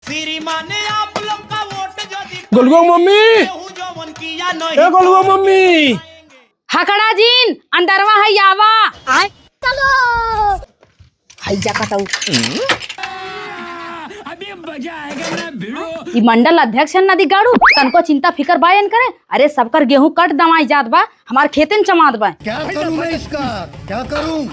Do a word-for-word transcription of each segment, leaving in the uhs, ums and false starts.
श्रीमान आप लोग का वोट जो दी गोलुआ मम्मी। केहू जवन किया नहीं। ए गोलुआ मम्मी। हकड़ा जिन, अंदरवा है आवा। आय। चलो। हाय जा कतऊ। अभी मजा आएगा ना भिड़ो। ई मंडल अध्यक्ष है नदी गाड़ू, तनको चिंता फिकर बा एनकरे। अरे सबकर गेहूं कट दवाई जात बा, हमार खेते में चमात बा। क्या करूं मैं इसका, क्या करूं?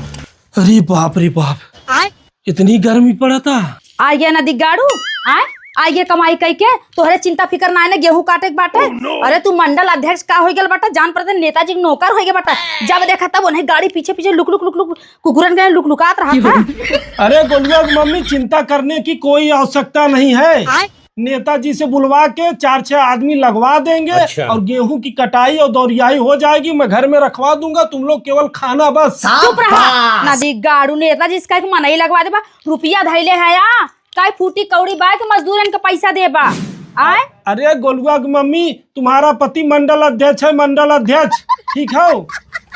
अरे बाप रे बाप। आय। इतनी गर्मी पड़ता। आय गे नदी गाड़ू, आय, आय गे कमाई कई के, तोहरे चिंता फिकर ना है ना, गेहूं काटे के बाटे। Oh, no! अरे तू मंडल अध्यक्ष का होई गेल बाटा, जान पड़ते नेताजी के नौकर होई गेल बाटा। जब देखा तब उन्हें गाड़ी पीछे पीछे लुक लुक लुक लुक कुकुरन के लुक लुकात रहा था। अरे गोलुआ की मम्मी, चिंता करने की कोई आवश्यकता नहीं है। आय? नेताजी से बुलवा के चार छह आदमी लगवा देंगे अच्छा। और गेहूं की कटाई और दौरियाई हो जाएगी, मैं घर में रखवा दूंगा, तुम लोग केवल खाना बस। चुप रहा। शाबाश। नदी गाड़ू नेताजी से कहे के मनई लगवा देबा, रुपया धैले है या? काई फूटी कौड़ी बा के मजदूरन के पैसा देबा? आय? अरे गोलुआ की मम्मी, तुम्हारा पति मंडल अध्यक्ष है, मंडल अध्यक्ष, ठीक है,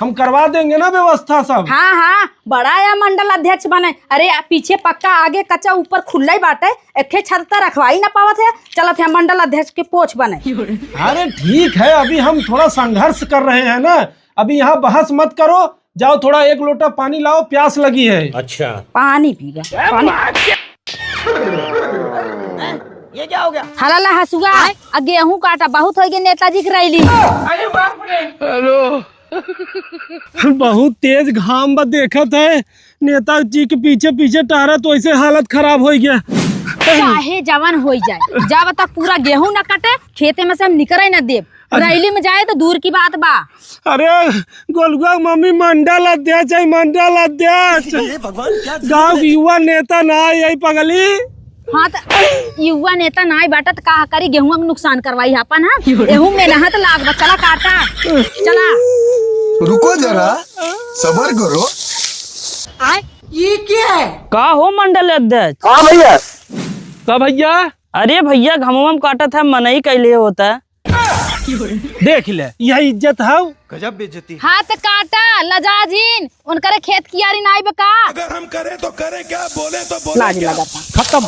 हम करवा देंगे ना व्यवस्था सब। हाँ, हाँ, बड़ा या मंडल अध्यक्ष बने। अरे, आ पीछे पक्का, आगे कच्चा, ऊपर खुल्ला ही बाटे, एके छत त रखवा ही ना पावत है, चलत है मंडल अध्यक्ष के पोछ बने। अरे ठीक है, अभी हम थोड़ा संघर्ष कर रहे हैं ना, अभी यहाँ बहस मत करो, जाओ थोड़ा एक लोटा पानी लाओ, प्यास लगी है। अच्छा। पानी पीबा, पानी। ये क्या हो गया? हला ला हसुआ, आ गेहूं काटा, बहुत हो गए नेताजी की रैली। अरे बाप रे। हेलो। बहुत तेज घाम बा, देखत है नेताजी के पीछे पीछे टहरत, वैसे हालत खराब हो गया। चाहे जवन हो जाए, जब तक पूरा गेहूं न कटे, खेते में से हम निकरे न देब। अच्छा। रैली में जाए तो दूर की बात बा। अरे गोलुआ मम्मी, मंडल अध्यक्ष है, मंडल अध्यक्ष। हे भगवान, क्या गाँव के युवा नेता ना है, यही पगली। हाँ, त युवा नेता नाई बाटा, त का करी, गेहुआ के नुकसान करवाई आपन, हाँ? एहू में नहा त लाग बा, चला काटा, चला। रुको जरा, सबर करो। आय, ये क्या है? का हो मंडल अध्यक्ष? हाँ भैया। का भैया? अरे भैया, घमवा में काटत है, मनई कैले होता है। देख ले, यह इज्जत है। गजब बेइज्जती। हाथ काटा, लजा जिन, उनकरे खेत कियारी नाई बा का? अगर हम करें तो करें क्या, बोले तो बोले लाज क्या? लगा था। खत्म।